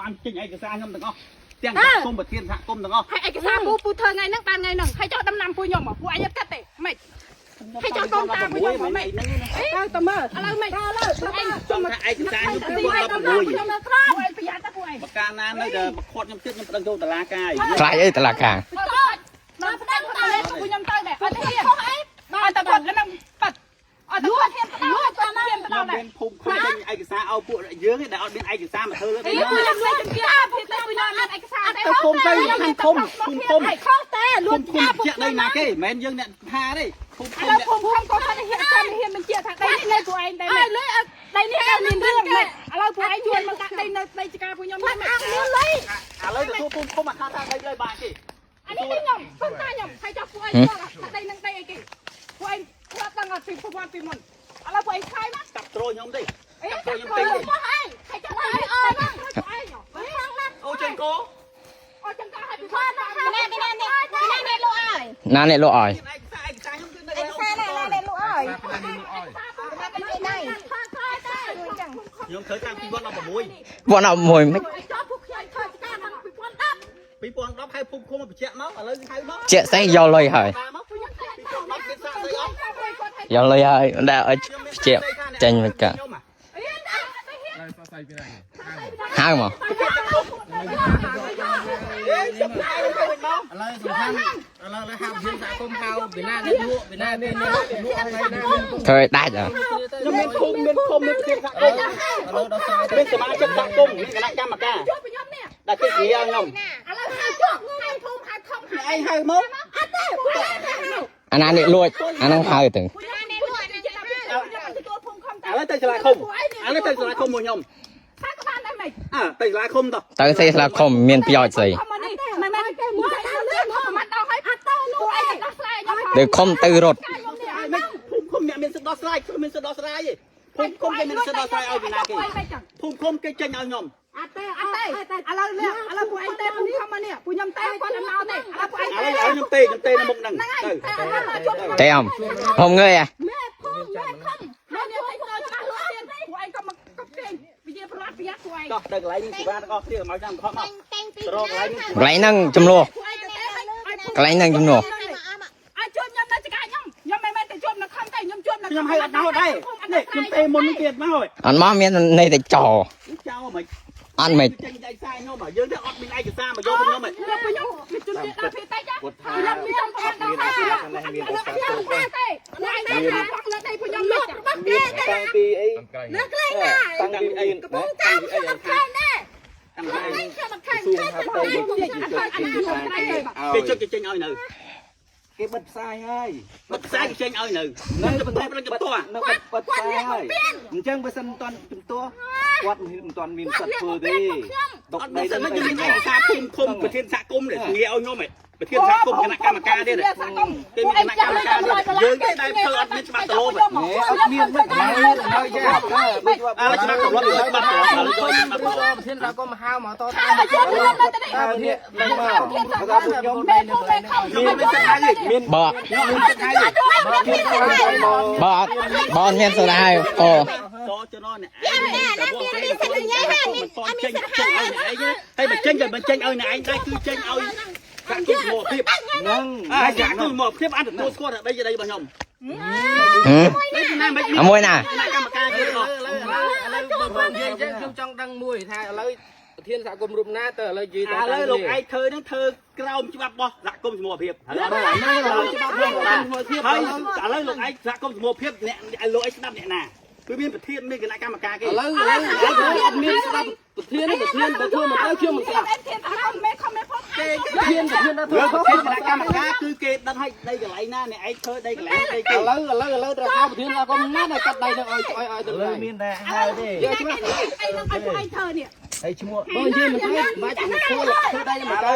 បានចេញឯកសារខ្ញុំទាំងអស់ទាំងសហគមន៍ប្រធានសហគមន៍ទាំងអស់ ហើយឯកសារពូពូធ្វើថ្ងៃហ្នឹងបានថ្ងៃហ្នឹងហើយចុះដំណាំពូខ្ញុំពូអញអត់កាត់ទេម៉េចហើយចុះកូនតាពូខ្ញុំម៉េច ទៅតមើល ឥឡូវម៉េចឥឡូវឯង ចង់ថាឯកសារខ្ញុំ ខ្ញុំ 2016 នៅក្រោមឯងប្រយ័ត្នទៅពូឯង បកាណានៅតែបខាត់ខ្ញុំទៀតខ្ញុំប្តឹងចូលតុលាការ ខ្លាចអីតឡាការ មកប្តឹងតើពូខ្ញុំទៅដែរអត់ហ៊ានខុសអីបាទតែគាត់ហ្នឹងប៉ាត់អត់គាត់ហ៊ានប្តឹងគាត់ហ៊ានប្តឹ ខ្ញុំ ងដែរ មានភូមិឃុំចេញឯកសារឲ្យពួកយើងឯងដែលអត់មានឯកសារមកធ្វើលើ អី នេះ ពូខ្ញុំលេខជំទាវពីទៅពូខ្ញុំមានឯកសារទេ ទៅឃុំទៅខាងឃុំឃុំឃុំ ខុសទេលួច ឃុំឃុំជាក់ដីណាគេមិនមែនយើងអ្នកថាទេភូមិឃុំ ឥឡូវភូមិឃុំក៏គាត់ហ៊ានចាំហ៊ានបញ្ជាក់ថាដីនេះនៅពួកឯងដែរដីនេះអត់មានរឿងម៉េចឥឡូវពួកឯងជួនមកដាក់ដីនៅដីចកាពួកខ្ញុំនេះម៉េច មានលុយ ឥឡូវទៅសួរភូមិឃុំអាថាថាដីលើបានគេ អានេះដីខ្ញុំសុំតាខ្ញុំហើយចោះពួកឯងគាត់ថាដីនឹងដីអីគេពួកឯងគាត់ដឹងអត់ពីប្រវត្តិពីមុនឥឡូវពួកឯងខ្លាយណា កាប់ត្រូខ្ញុំទេ អីខ្ញុំទិញមកឯងហើយចោះឯងអើហ្នឹងពួកឯង អូចេញគោ អូចឹងក៏ឲ្យពីគាត់ណា នេះនេះនេះនេះនេះលក់ឲ្យ ណាអ្នកលក់ឲ្យ ឯកសារឯកសារខ្ញុំគឺនៅ ឯកសារណាណានេះលក់ឲ្យ ខ្ញុំធ្វើតាំង2016 ពួកណមួយមិន ចោះពួកខ្ញុំធ្វើចកាតាំង2010 2010ហៅភូមិឃុំមកបញ្ជាក់មកឥឡូវហៅមក ជាក់ស្អីយកលុយហើយ តាមមក2010មានសាកស្អីអត់ យកលុយហើយមិនដែលឲ្យជាក់ចេញមិនកាហៅមក អេខ្ញុំហៅទៅវិញមក ឥឡូវសំខាន់ឥឡូវហៅធានសហគមន៍ហៅពីណាអ្នកលក់ពីណាអ្នកលក់លក់ឲ្យណាមាន ធ្វើឲ្យដាច់អ่ะ ខ្ញុំមានភូមិមានឃុំមានប្រធានសហគមន៍ ឥឡូវដល់ស្រាយ មានសមាជិកសហគមន៍មានគណៈកម្មការ ជួបខ្ញុំនេះ ដែលគេនិយាយឲ្យខ្ញុំ ឥឡូវហៅជួបហៅភូមិហៅខំហៅ ឯងហៅមក អត់ទេពួកឯងហៅ អាណាអ្នកលួចអាហ្នឹងហៅទៅ ពួកខ្ញុំនេះលក់ខ្ញុំទទួលភូមិខំ ឥឡូវទៅសាលាឃុំឥឡូវទៅសាលាឃុំមួយខ្ញុំ ថាក៏បានដែរម៉េច អើទៅសាលាឃុំតោះ ទៅស្អីស្លាខំមានប្រយោជន៍ស្អី ខំមកនេះមិនមែនគេមួយតែលឿនខំមកដល់ហើយអត់ទៅនោះឯងដោះស្រាយខ្ញុំ ទៅខំទៅរត់ ខ្ញុំនេះ មិនភូមិឃុំអ្នកមានសិទ្ធិដោះស្រាយខ្ញុំមានសិទ្ធិដោះស្រាយទេភូមិឃុំគេមានសិទ្ធិដោះស្រាយឲ្យពីណាគេភូមិឃុំគេចេញឲ្យខ្ញុំ អត់ទេអត់ទេឥឡូវនេះឥឡូវពួកឯងទេភូមិខំមកនេះពួកខ្ញុំទេគាត់អត់មកទេឥឡូវពួកឯង ឥឡូវឲ្យខ្ញុំទេខ្ញុំទេនៅមុខហ្នឹង ហ្នឹងហើយ ទៅ តែឥឡូវមកជួបខ្ញុំ តែអមហុំងើយអា មេភូមិមេខំមេនេះទៅច្បាស់លាស់ទៀតពួកឯងក៏មកកប់គេវិជាប្រវត្តិប្រយ័ត្នពួកឯង តោះទៅកន្លែងនេះសេវាទាំងអស់គ្នាកុំឲ្យចាំខំមកទៅរកកន្លែងនេះ កន្លែងហ្នឹងចំនួន ពួកឯងទៅទេឲ្យក ន្លែងហ្នឹងចំនួន ឲ្យជួបខ្ញុំនៅចកាខ្ញុំខ្ញុំមិនមែនទៅជួបនៅខំទេខ្ញុំជួបនៅ ខ្ញុំឲ្យអត់ដល់ដែរនេះខ្ញុំទេមុននេះទៀតមកហើយ អត់មកមានន័យតែចោ ចោលមិន អត់មិន ចេញឯកសារខ្ញុំយើងទៅអត់មានឯកសារមកយកខ្ញុំហ៎ ខ្ញុំខ្ញុំវាជនជាតិដល់ភាគតិច គាត់ថា ខ្ញុំមានប្រវត្តិដល់ហើយ មាន ខ្ញុំ តែសារ ខ្ញុំទេណែណែបងលើដីពួកខ្ញុំលក់របស់គេ មានតាំងពីអី នៅកន្លែងណា តាំងពីអីកំពុង តាមខ្ញុំអត់ខែដែរ តាំងពីអី ខ្ញុំអត់ខែ សួរហាត់ទៅ គេចុចគេចេញឲ្យនៅ គេបិទផ្សាយហើយ បិទផ្សាយគេចេញឲ្យនៅ នៅ នៅបន្ទាប់នឹងចំទាស់ នៅបិទផ្សាយហើយអញ្ចឹងបើសិនមិនទាន់ជំទាស់គាត់មិនទាន់មានសិទ្ធធ្វើទេដុក អត់មាន ដី សិទ្ធិខ្ញុំមានឯកសារភូមិឃុំប្រធានសហគមន៍ដែលងាយឲ្យខ្ញុំហ៎ប្រធានសហគមន៍គណៈកម្មការទៀត សហគមន៍ គេមានគណៈកម្មការទៀតយើងទេដែលធ្វើអត់មានច្បាប់ទលោម អត់មានមិនហើយហើយចា ឥឡូវច្បាប់ទម្លាប់ច្បាប់ទម្លាប់ឥឡូវចូលច្បាប់ទម្លាប់ ប្រធានសហគមន៍ហៅមកត ថាជួបខ្ញុំនៅទីនេះ តាមនេះនឹងមក ធានសហគមន៍ ខ្ញុំ មេភូមិមេខំ ខ្ញុំមានសិទ្ធិហើយ មាន បើ មានសិទ្ធិហើយ បើអត់បើអត់មានសិទ្ធិហើយអូ តចំណអ្នកឯងតែពួកគេមិនចេញចេញឲ្យអ្នកឯងតែបើចេញក៏មិនចេញឲ្យអ្នកឯងដែរគឺចេញឲ្យសហគមន៍សមូហភាព នឹង អាសហគមន៍សមូហភាពអត់ទទួលស្គាល់ដីដីរបស់ខ្ញុំ ហឹម ដីណាមិន អាមួយណា គណៈកម្មការគេទាំងអស់ ឥឡូវឥឡូវបើនិយាយអញ្ចឹងខ្ញុំចង់ដឹងមួយថាឥឡូវប្រធានសហគមន៍រូបណាទៅឥឡូវនិយាយ ឥឡូវលោកឯងធ្វើនឹងធ្វើក្រោមច្បាប់របស់សហគមន៍សមូហភាព បាទហ្នឹងឥឡូវច្បាប់របស់សហគមន៍ភាព ហើយឥឡូវលោកឯងសហគមន៍សមូហភាពអ្នកលោកឯងស្ដាប់អ្នកណាគឺមានប្រធានមានគណៈកម្មការគេ ឥឡូវឥឡូវឥឡូវអត់មានស្ដាប់ប្រធានប្រធានបើធ្វើមិនទៅខ្ញុំមិនស្ដាប់ ធានសហគមន៍មេខំមេភូមិ ប្រធានប្រធានដល់ធ្វើ លើ ខុស ប្រធានគណៈកម្មការគឺគេដឹងឲ្យដីកន្លែងណាអ្នកឯងធ្វើដីកន្លែងដីគេ ឥឡូវឥឡូវឥឡូវត្រូវហៅប្រធានសហគមន៍ណាដែលកាត់ដៃនឹងឲ្យឲ្យឲ្យទៅ លើមានតែហៅទេ យកច្បាស់ ឯងនឹងឲ្យពួកឯងធ្វើនេះ ហើយឈ្មោះ បើនិយាយមិនទៅបាច់ធ្វើធ្វើដៃមិនទៅ ឥ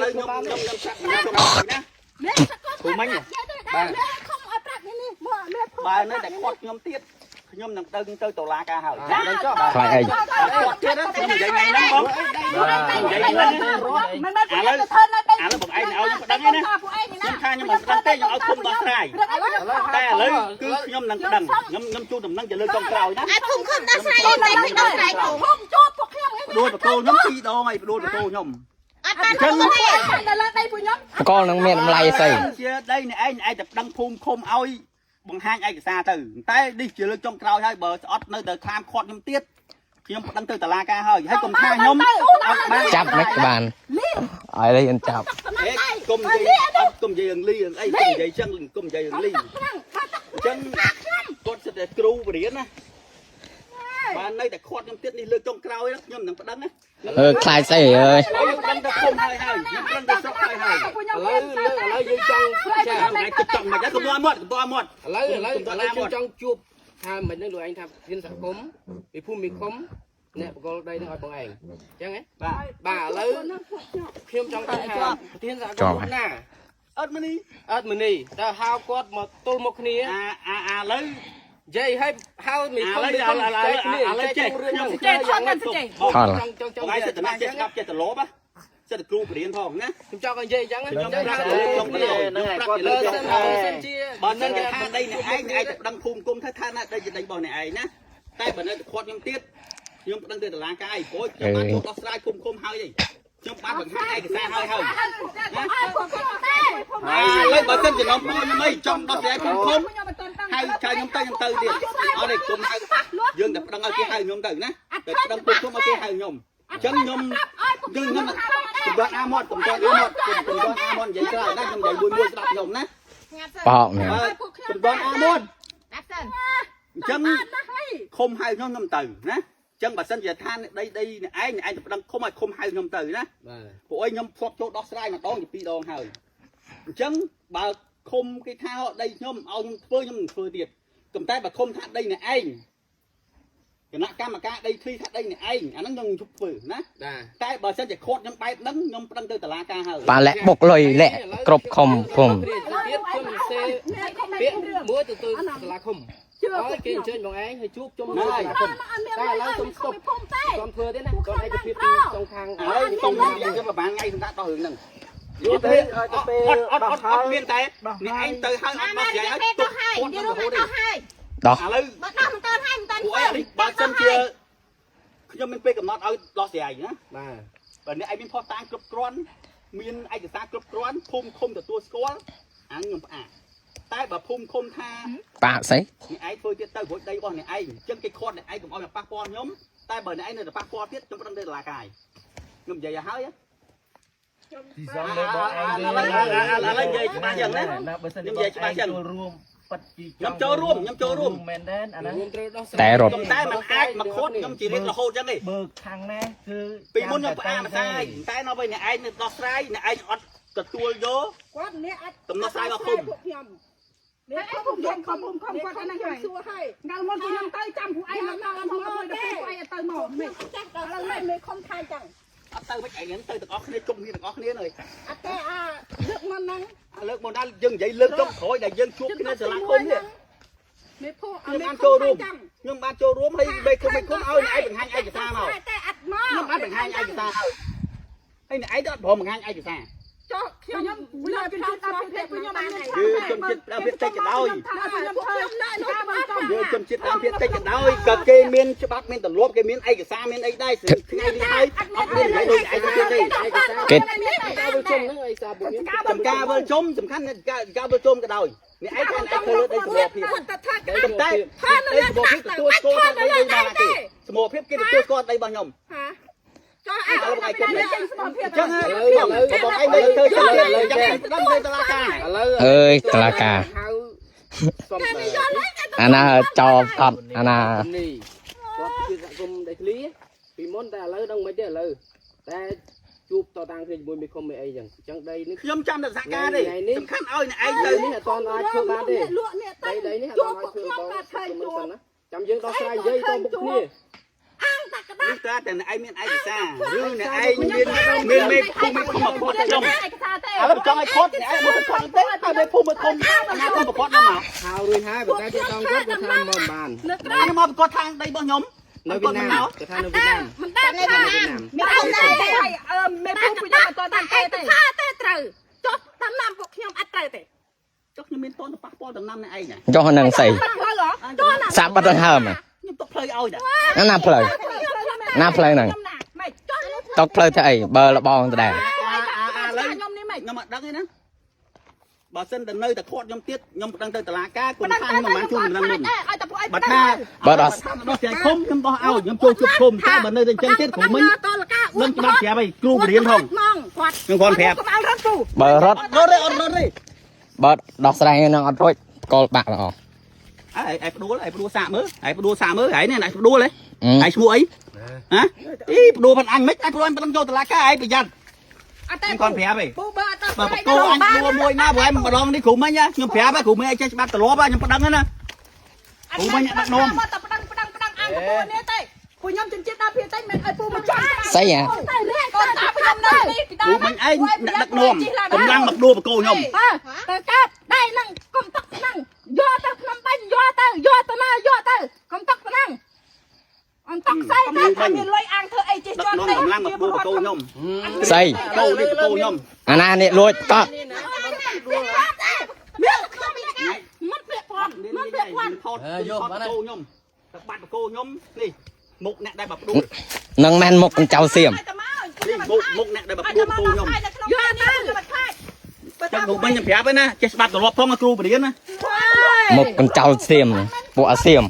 ឡូវខ្ញុំខ្ញុំខ្ញុំប្រាប់ខ្ញុំណា មេសហគមន៍ ព្រោះមិញ បាទមេខំឲ្យប្រាប់នេះមកមេភូមិ បើនៅតែខាត់ខ្ញុំទៀតខ្ញុំនឹងដឹងទៅតុលាការហើយ ដឹងចុះ ខ្លាចអី ខាត់ទៀតខ្ញុំនិយាយថ្ងៃហ្នឹងបង តែដីមិនមែនពួកខ្ញុំទៅធ្វើនៅដី ឥឡូវបងឯងឲ្យខ្ញុំប្តឹងឯណាខ្ញុំថាខ្ញុំមិនប្តឹងទេខ្ញុំឲ្យឃុំដោះស្រាយតែឥឡូវគឺខ្ញុំនឹងប្តឹងខ្ញុំជូនដំណឹងជាលើកចុងក្រោយណា អាភូមិឃុំដោះស្រាយតែមិនដោះស្រាយឃុំ ភូមិជួបពួកខ្ញុំឯង ដួលបកគោខ្ញុំពីរដងហើយដួលបកគោខ្ញុំ អត់បានធ្វើទេ នៅលើដីពួកខ្ញុំ បកលនឹងមានតម្លៃស្អី ជាដីនេះឯងឯងតែប្តឹងភូមិឃុំឲ្យបង្ហាញឯកសារទៅតែនេះជាលើកចុងក្រោយហើយបើស្អត់នៅតែខាមខាត់ខ្ញុំទៀតខ្ញុំប្តឹងទៅតុលាការហើយហើយកុំថាខ្ញុំអត់បាន ចាប់មិនបានឲ្យលេងចាប់ កុំនិយាយអត់កុំនិយាយរឿងលីរឿងអីកុំនិយាយចឹងកុំនិយាយរឿងលីអញ្ចឹងគាត់សិតតែគ្រូបរៀនណាបាននៅតែខាត់ខ្ញុំទៀតនេះលើកចុងក្រោយខ្ញុំនឹងប្តឹងណា អឺខ្លាចស្អីអើយ ខ្ញុំប្តឹងទៅឃុំហើយហើយខ្ញុំប្តឹងទៅស្រុកហើយហើយ ពួកខ្ញុំ ឥឡូវឥឡូវយើងចង់ចា ថ្ងៃគិតចង់មិនដែរកុំមាត់កុំមាត់ ឥឡូវខ្ញុំចង់ជួបថាមិននឹងលោកឯងថាធានសហគមន៍ពីភូមិមីឃុំអ្នកបកលដីនឹងឲ្យបងឯងអញ្ចឹងហ៎ បាទ បាទឥឡូវខ្ញុំចង់ដឹងថាធានសហគមន៍ណា អត់មនី អត់មនីតើហៅគាត់មកទល់មកគ្នា អាអាអាឥឡូវ និយាយឲ្យហៅមីឃុំមីឃុំចែកគ្នាចែករឿង ចេះថនกันចេះ ថល ចង់ចង់ចង់ បងឯងសិតតែចេះស្ដាប់ចេះត្រឡប់ណាសិតតែគ្រូបរៀនផងណា ខ្ញុំចង់ឲ្យនិយាយអញ្ចឹង ខ្ញុំ ចង់ ប្រាប់ ឲ្យ លើកចុងក្រោយ ហ្នឹងហើយគាត់ លើ លើក សិន ចុងក្រោយ សិនជា បើនឹងគេថាដីអ្នកឯងអ្នកឯងទៅប្តឹងភូមិគុំថាថាណាដីជាដីរបស់អ្នកឯងណាតែបើនៅតែខាត់ខ្ញុំទៀតខ្ញុំប្តឹងទៅតុលាការឯងព្រោះខ្ញុំបានចូលដោះស្រាយភូមិគុំហើយឯងខ្ញុំបានបង្ហាញឯកសារហើយហើយ ឲ្យពួកខ្ញុំទេ ហើយឥឡូវបើសិនចំណងពួកខ្ញុំអីចង់ដោះស្រាយភូមិគុំ ខ្ញុំមិនទាន់តាំង ហៅចៅខ្ញុំទៅខ្ញុំទៅទៀតអត់ទេគុំហៅយើងតែប្តឹងឲ្យគេហៅខ្ញុំទៅណាតែប្តឹងភូមិគុំឲ្យគេហៅខ្ញុំអញ្ចឹងខ្ញុំ ឲ្យពួក យើងខ្ញុំកំដរអាមាត់កំដរអាមាត់កំដរអាមាត់និយាយច្រើនណាស់ខ្ញុំនិយាយមួយមួយស្ដាប់ខ្ញុំណា បោកមែន កំដរអាមាត់ ដាប់សិន អញ្ចឹងឃុំហៅខ្ញុំខ្ញុំទៅណាអញ្ចឹងបើសិនជាឋានដីដីអ្នកឯងអ្នកឯងទៅប្តឹងឃុំឲ្យឃុំហៅខ្ញុំទៅណា បាទ ព្រោះអីខ្ញុំធ្លាប់ចូលដោះស្រាយម្ដងជាពីរដងហើយអញ្ចឹងបើឃុំគេថាដីខ្ញុំឲ្យខ្ញុំធ្វើខ្ញុំនឹងធ្វើទៀតប៉ុន្តែបើឃុំថាដីអ្នកឯងគណៈកម្មការដីធ្លីថាដីអ្នកឯងអាហ្នឹងខ្ញុំជប់ធ្វើណា បាទ តែបើសិនជាខាត់ខ្ញុំបែបហ្នឹងខ្ញុំប្តឹងទៅតុលាការហើយ ប៉ាលាក់បុកលុយលាក់គ្រប់ខំភូមិ ទៀតខ្ញុំសរសេរពាក្យមួយទៅទៅសាលាឃុំ ជឿ ឲ្យគេអញ្ជើញបងឯងឲ្យជួបជុំ ហ្នឹងហើយ សាលាឃុំតែឥឡូវសុំស្ទប់ ភូមិទេ សុំធ្វើទេណាគាត់ឯកភាពពីសងខាង ឥឡូវសុំនិយាយប្រហែលថ្ងៃសម្រាប់ដោះរឿងហ្នឹង យល់ទេឲ្យទៅពេល អត់អត់អត់ ដោះហើយ អត់មានតែអ្នកឯងទៅហើយអត់ដោះស្រាយ មក ហើយទុក ពេលដោះហើយ គាត់ និយាយរួម នឹងរហូតទេ ដោះហើយ ដោះ ឥឡូវ បើដោះមិនតាន់ហើយមិនតាន់ ពួកឯងនេះបើសិនជាខ្ញុំមានពេលកំណត់ឲ្យដោះស្រាយណា បាទ បើអ្នកឯងមានភស្តុតាងគ្រប់គ្រាន់មានឯកសារគ្រប់គ្រាន់ភូមិឃុំទទួលស្គាល់អានខ្ញុំផ្អាកតែបើភូមិឃុំថា ប៉ាក់ស្អី អ្នកឯងធ្វើទៀតទៅរួចដីរបស់អ្នកឯងអញ្ចឹងគេខាត់អ្នកឯងកុំឲ្យមកប៉ះពាល់ខ្ញុំតែបើអ្នកឯងនៅតែប៉ះពាល់ទៀតខ្ញុំប្តឹងទៅតុលាការខ្ញុំនិយាយឲ្យហើយ ទីសំលើបងឯង ឥឡូវឥឡូវនិយាយច្បាស់យ៉ាងណា ណាបើសិន ខ្ញុំនិយាយច្បាស់ចឹង ចូលរួមប៉ិតជី ខ្ញុំចូលរួមខ្ញុំចូលរួម មែនទេអាហ្នឹង រួមត្រូវដោះស្រាយ តែរត់ តែมันអាចមកខាត់ខ្ញុំជារៀងរហូតចឹងទេ បើខាងណាគឺ ពីមុនខ្ញុំផ្អាកម្សាយតែនៅពេលអ្នកឯងនៅដោះស្រាយអ្នកឯងអត់ទទួលយក គាត់នេះអត់ ដំណោះស្រាយរបស់ឃុំ ពួកខ្ញុំ ហើយភូមិខ្ញុំខំភូមិខំគាត់ហ្នឹងហើយ សួរហើយ កាលមុនពួកខ្ញុំទៅចាំពួកឯងមកដល់មកដល់ពួកឯងទៅមកមិន ចេះដល់ហើយមេខំថៃចឹង អត់ទៅមិនឯងទៅទាំងអស់គ្នាជុំគ្នាទាំងអស់គ្នាហើយ អត់ទេអាលើកមុនហ្នឹង អាលើកមកដល់យើងនិយាយលើកចុងក្រោយដែលយើងជួបគ្នាសាលាឃុំនេះ មេភូមិ ខ្ញុំបានចូលរួមខ្ញុំបានចូលរួមហើយបេឃុំបេឃុំឲ្យអ្នកឯងបង្ហាញឯកសារមក តែអត់មក ខ្ញុំបានបង្ហាញឯកសារហើយហើយអ្នកឯងទៅអត់ព្រមបង្ហាញឯកសារ ចុះ ខ្ញុំលើកជនជាតិដើមភាគខ្ញុំបាន យើងជនជាតិដើមភាគតិចក៏ដោយ ខ្ញុំធ្វើខ្ញុំនៅនោះ យើងជនជាតិដើមភាគតិចក៏ដោយក៏គេមានច្បាប់មានទម្លាប់គេមានឯកសារមានអីដែរថ្ងៃនេះហើយអត់មាននិយាយដូចឯកសារទេ គេ ការវិលជុំហ្នឹងឯកសារពួកខ្ញុំ ចំការវិលជុំសំខាន់ការវិលជុំក៏ដោយអ្នកឯងគាត់ឯងធ្វើលើដីសមរភាព គាត់តែថា តែតែដីសមរភាពទទួលស្គាល់ដីដីបានទេសមរភាពគេទទួលស្គាល់ដីរបស់ខ្ញុំ ហាចុះ ឥឡូវបងឯងគិត មានសមត្ថភាព អញ្ចឹងបងឯងនៅធ្វើចឹងចឹងដឹងទៅតុលាការ ឥឡូវ អើយតឡាការ ហៅសុំ អាណាចោកត់អាណា នេះគាត់ជាសហគមន៍ដីធ្លីពីមុនតែឥឡូវដឹងមិនទេឥឡូវតែជួបតតាំងគ្នាជាមួយមេឃុំមេអីចឹងអញ្ចឹងដីនេះ ខ្ញុំចាំតែសហការទេសំខាន់ឲ្យអ្នកឯងទៅ នេះអត់ទាន់អាចធ្វើបានទេ លក់នេះទៅ ដីដីនេះអត់ ជួប ទាន់អាចធ្វើ ពួកខ្ញុំ បង ក៏ឃើញជួប ណាចាំយើងដោះស្រាយនិយាយតមុខគ្នា អាងតាក្តា នេះតើតែអ្នកឯងមានឯកសារឬអ្នកឯងមានមានមេភូមិមេឃុំមកផុតខ្ញុំ ឯកសារទេ ឥឡូវចង់ឲ្យផុតអ្នកឯងមកផុតទេតែមេភូមិមេឃុំណាភូមិប្រកបខ្ញុំមក ហៅរួចហើយប៉ុន្តែគេដងគាត់គាត់ថាមកមិនបាន លើកក្រោយ ខ្ញុំមកប្រកបខាងដីរបស់ខ្ញុំ នៅវៀតណាមគាត់ថានៅវៀតណាម មិនដែរ នៅវៀតណាមមានឃុំដែរ អត់តាម តែ ទេទេ ឯកសារទេត្រូវចុះដំណាំពួកខ្ញុំអត់ត្រូវទេ ចុះខ្ញុំមានតនទៅប៉ះពាល់ដំណាំអ្នកឯងណា ចុះហ្នឹងស្អី បាត់ផ្លូវហ៎ ចុះណា សាប់បាត់ដង្ហើម ខ្ញុំຕົកផ្លូវឲ្យតា ណាផ្លូវណាផ្លូវហ្នឹង ខ្ញុំណាម៉េចចុះ ຕົកផ្លូវទៅអីបើលបងដដែល អាឥឡូវ ខ្ញុំនេះម៉េច ខ្ញុំអត់ដឹងទេណាបើសិនតែនៅតែខាត់ខ្ញុំទៀតខ្ញុំប្តឹងទៅតុលាការគុំ ប្តឹង ថាខ្ញុំ ទៅ មិនបានជួនដំណឹងមុន ឲ្យតែពួកឯង បើថា បើដល់ ដោះស្រាយឃុំខ្ញុំដោះឲ្យខ្ញុំចូលជួបឃុំតែបើនៅតែអញ្ចឹងទៀតគ្រូមិញ តលកា នឹងច្បាប់ប្រាប់ឲ្យគ្រូបរៀនផង ហ្មងគាត់ ខ្ញុំគាត់ប្រាប់ កុំឲ្យរត់ពូ បើរត់ រត់ទេអត់រត់ទេ បើដោះស្រាយហ្នឹងអត់រួចកលបាក់ល្អ ឯងឯងផ្ដួលឯងផ្ដួលសាកមើលឯងផ្ដួលសាកមើលឯងនេះឯងផ្ដួលឯងឯងឈ្មោះអីហ៎អីផ្ដួលប៉ុនអញមិនឯងផ្ដួលអញប្តឹងចូលតុលាការឯងប្រយ័ត្ន អត់ទេ ខ្ញុំគាត់ប្រាប់ឯង ពូបើអត់ បើបកគោអញផ្ដួលមួយណាព្រោះឯងម្ដងនេះគ្រូមិញខ្ញុំប្រាប់ឯងគ្រូមិញឯងចេះច្បាប់ទម្លាប់ខ្ញុំប្តឹងណា គ្រូមិញដឹកនាំមកតែប្តឹងប្តឹងប្តឹងអាងពូនេះទេពួកខ្ញុំចិញ្ចៀតដល់ភាតិចមិនឲ្យពូមកចាំ ស្អីអា តែរែក កូនតាខ្ញុំនៅនេះពី គ្រូមិញឯងអ្នកដឹកនាំកម្លាំងមកដួលបកគោខ្ញុំ អើទៅកាប់ដៃហ្នឹងកុំຕົកហ្នឹងយកទៅភ្នំពេញយកទៅយកទៅណាយកទៅកុំຕົកហ្នឹងអនຕົកស្អី តែថាមានលុយអាងធ្វើអីជិះ ដឹក ជាន់ នាំកម្លាំងមកដួលបកគោខ្ញុំ ស្អី កោនេះបកគោខ្ញុំ អាណានេះលួចកត់ មានខ្ញុំមិនពាក់ព័ន្ធមិនពាក់ព័ន្ធ ថតថតបកគោខ្ញុំទៅបាត់បកគោខ្ញុំនេះមុខអ្នកដែលមកផ្ដួល នឹងមែនមុខកញ្ចៅសៀម នេះមុខមុខអ្នកដែលមកផ្ដួលបកគោខ្ញុំ យកទៅមិនខ្លាច ចាំគ្រូមិញខ្ញុំប្រាប់ឯណាចេះច្បាប់ទម្លាប់ផងគ្រូបរៀនណា មុខកញ្ចៅសៀមពួកអាសៀម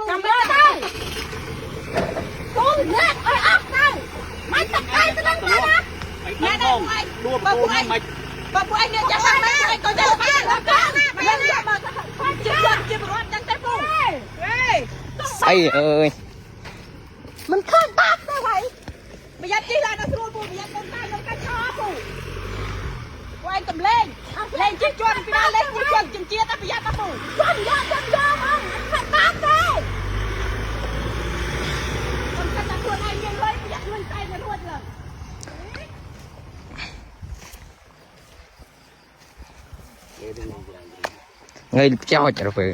ចាំយកទៅ កូនរែកឲ្យអស់ទៅមិនតកៃទៅនឹងទៅណា ឯងផងដួលបកគោខ្ញុំមិន បើពួកឯងមានចាស់បានពួកឯងក៏ចាស់បានមិនយកមកជាជាជាប្រវត្តិចឹងទេពូហេ ស្អីអើយ មិនឃើញបាបទេហើយ ប្រយ័ត្នជិះឡានដល់ស្រួលពូប្រយ័ត្នកូនតានៅកាច់ឆោពូពួកឯងកំលេងលេងជិះជាន់ពីណាលេងជិះជាន់ចិញ្ចៀតតែប្រយ័ត្នណាពូ ចាំយកចាំយកហ្មងអត់ខាត់បាបទេ កុំគិតថាខ្លួនឯងមានលុយប្រយ័ត្នខ្លួនតែមិនរួចឡើយ ថ្ងៃចោចរពើ